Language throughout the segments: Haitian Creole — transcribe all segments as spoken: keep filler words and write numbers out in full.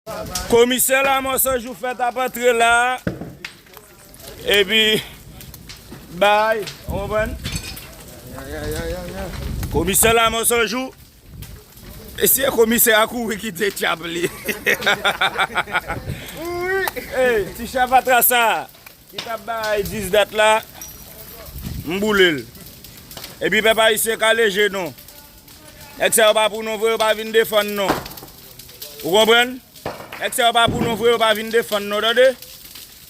Komisè Lamò Sanjou fèt ap antre la. Epi, bay, ou konprann? Komisè Lamò Sanjou. E si e komisè a kouri kite tchap li. Ey, ti chapatra sa ki t ap bay dis dat la, m boule l. Epi pèp ayisyen kale je non. Nèg sa yo pa pou nou vre, yo pa vin defann non. Ou konprann? Nèg sa yo pa pou nou vre, yo pa vin defann non, tande?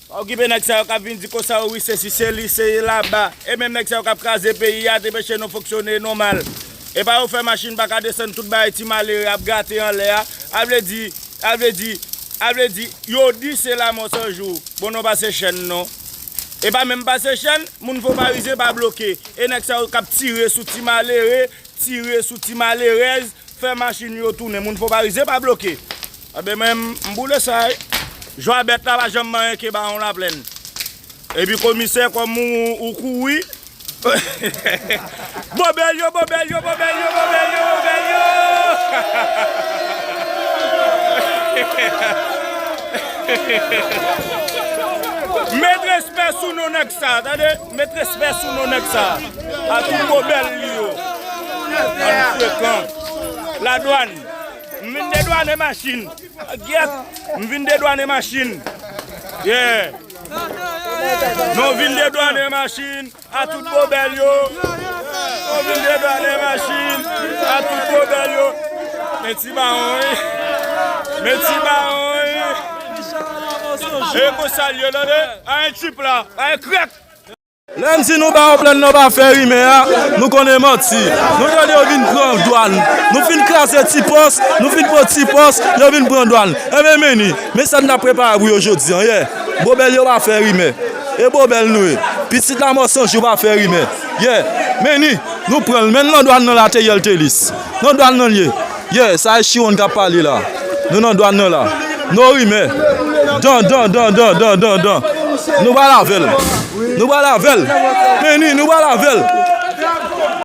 Pa okipe nèg sa yo k ap vin di konsa yo wi, sesi, seli, seye laba. E menm nèg sa yo k ap kraze peyi a, te peche nou fonksyone nòmal. E pa yo fè machin pa ka desann tout bagay ti malere ap grate anlè a. A vle di, a vle di, a vle di, yo di se Lamò Sanjou. Bon, nou pase chèn non. E pa menm pase chèn, moun Foparize pa bloke. E nèg sa yo k ap tire sou ti malere, tire sou ti malerèz, fè machin yo tounen. Moun Foparize pa bloke. Anben, mwen, m boule sa, wi. Jwa bèt la pa janm manyen ke Bawon Laplèn. Epi komisè, kòm ou, ou kouri. Bobèl yo, bobèl yo, bobèl yo, bobèl yo, bobèl yo. Met respè sou non nèg sa, tande? Met respè sou non nèg sa. A tout bobèl li yo. Bann frekan. Ladwàn. M vin dedwane machin. Gyèt. M vin dedwane machin. Yeah. Nou vin dedwane machin. A tout bobèl yo. Nou vin dedwane machin. A tout bobèl yo. Men ti Bawon, wi. Men ti Bawon, wi. E konsa l ye, tande? A yon trip la. A yon krèk. Lè m di nou Bawon Laplèn nan pa fè rimè a, nou konnen manti. Nou tande yo vin pran dwàn. Nou fin kraze ti pòs, nou fin pran ti pòs, yo vin pran dwàn. Enben, men ni, men sa n t ap prepare pou yo jodi a, yeah. Bobèl yo pa fè rimè. E bobèl nou ye. Pitit Lamò Sanjou pa fè rimè. Yeah. Men ni, nou pran l. Men nan dwàn nan la te ye l te lis. Nan dwàn nan l ye. Yeah, sa e Chiwonn k ap pale la. Nou nan dwàn nan la. No rimè. Dan, dan, dan, dan, dan, dan, dan. Nou pral avè l. Nou pral avè l. Men ni, nou pral avè l.